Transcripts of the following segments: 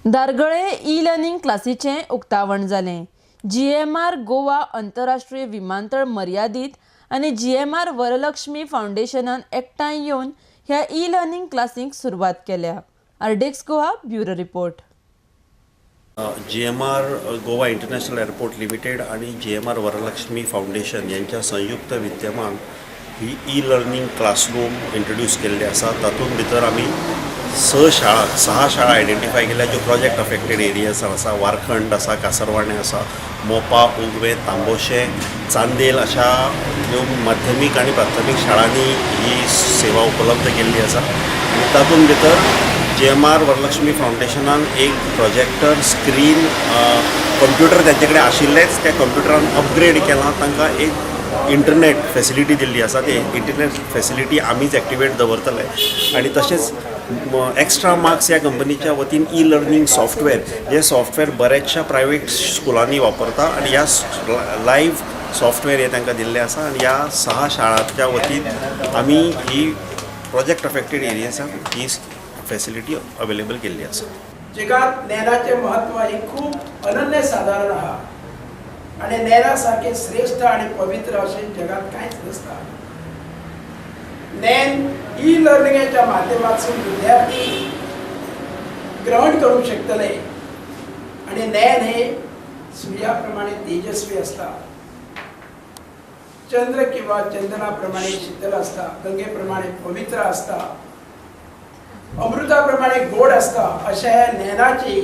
दारगळे e learning क्लासीचें उक्तावण जालें. GMR Goa अंतरराष्ट्रीय विमानतळ मर्यादीत आनी जीएमआर वरलक्ष्मी फावंडेशनान एकठांय येवन ह्या ई लर्निंग क्लासींक सुरवात केल्या. RDX Goa, bureau report. GMR Goa international airport limited आणि जीएमआर वरलक्ष्मी फावंडेशन यांच्या संयुक्त विद्यमान ही ई लर्निंग क्लासरूम इंट्रोड्यूस केल्ली आसा. तातूंत भितर आमी स शाळा, सहा शाळा आयडेंटिफाय केल्या, ज्यो प्रोजेक्ट अफेक्टेड एरियासान आसा. वारखंड आसा, कासरवाणें आसा, मोपा, उगवें, तांबोशें, चांदेल अशा ह्यो माध्यमीक आनी प्राथमीक शाळांनी ही सेवा उपलब्ध केल्ली आसा. आनी तातूंत भितर जीएमआर वरलक्ष्मी फावंडेशनान एक प्रोजेक्टर, स्क्रीन, कंप्युटर तांचे कडेन आशिल्लेच, त्या कंप्युटरान अपग्रेड केलां. तांकां एक इंटरनेट फेसिलिटी दिल्ली आसा. ते इंटरनेट फेसिलिटी आमीच एक्टिवेट दवरतले. आनी तशेंच एक्स्ट्रा मार्क्स ह्या कंपनीच्या वतीन ई लर्निंग सॉफ्टवेअर, हे सॉफ्टवेअर बऱ्याचशा प्रायवेट स्कुलांनी वापरता आनी ह्या लायव्ह सॉफ्टवेअर हे तांकां दिल्लें आसा. आनी ह्या सहा शाळांच्या वतीन आमी ही प्रोजेक्ट अफेक्टेड एरियासाक ही फेसिलिटी अवेलेबल केल्ली आसा. जगात ज्ञानाचे महत्व हे खूप अनन्य साधारण आहा आणि ज्ञाना सारखे श्रेष्ठ आणि पवित्र असे जगात कांयच नसता. ज्ञान ई लर्निंगाच्या माध्यमातून विद्यार्थी ग्रहण करू शकतले आणि ज्ञान हे सूर्याप्रमाणे तेजस्वी असता, चंद्र किंवा चंदनाप्रमाणे शीतल असता, गंगेप्रमाणे पवित्र असता, अमृताप्रमाणे गोड असता. अशा ह्या ज्ञानाची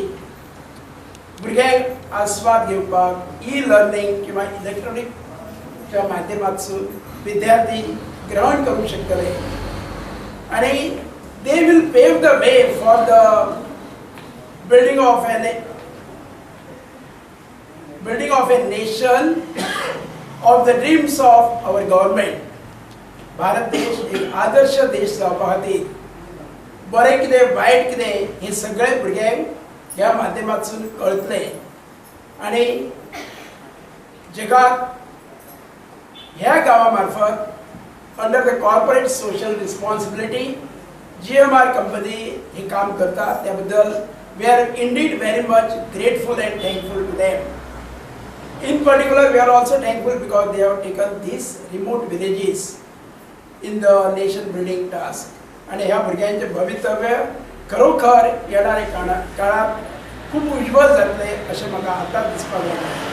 भुरग्यांक आस्वाद घेवपाक ई लर्निंग किंवा इलेक्ट्रॉनिकच्या माध्यमातसून विद्यार्थी ग्रहण करू शकतले आणि they will pave the way for the building of a nation of the dreams of our government. Bharat देश एक आदर्श देश जावपा खातीर बरें कितें, वायट कितें हें सगळें भुरग्यांक ह्या माध्यमातसून कळटलें. आणि जगात ह्या गांवा मार्फत under the corporate social responsibility GMR company हे काम करता, त्याबद्दल we are indeed very much grateful and thankful to them. In particular, we are also thankful because they have taken these remote villages in the nation building task. आणि ह्या भुरग्यांचें भवितव्य खरोखर येणाऱ्या काळात खूब उज्ज्वल जातलें अशें म्हाका आतांच दिसपाक लागलें.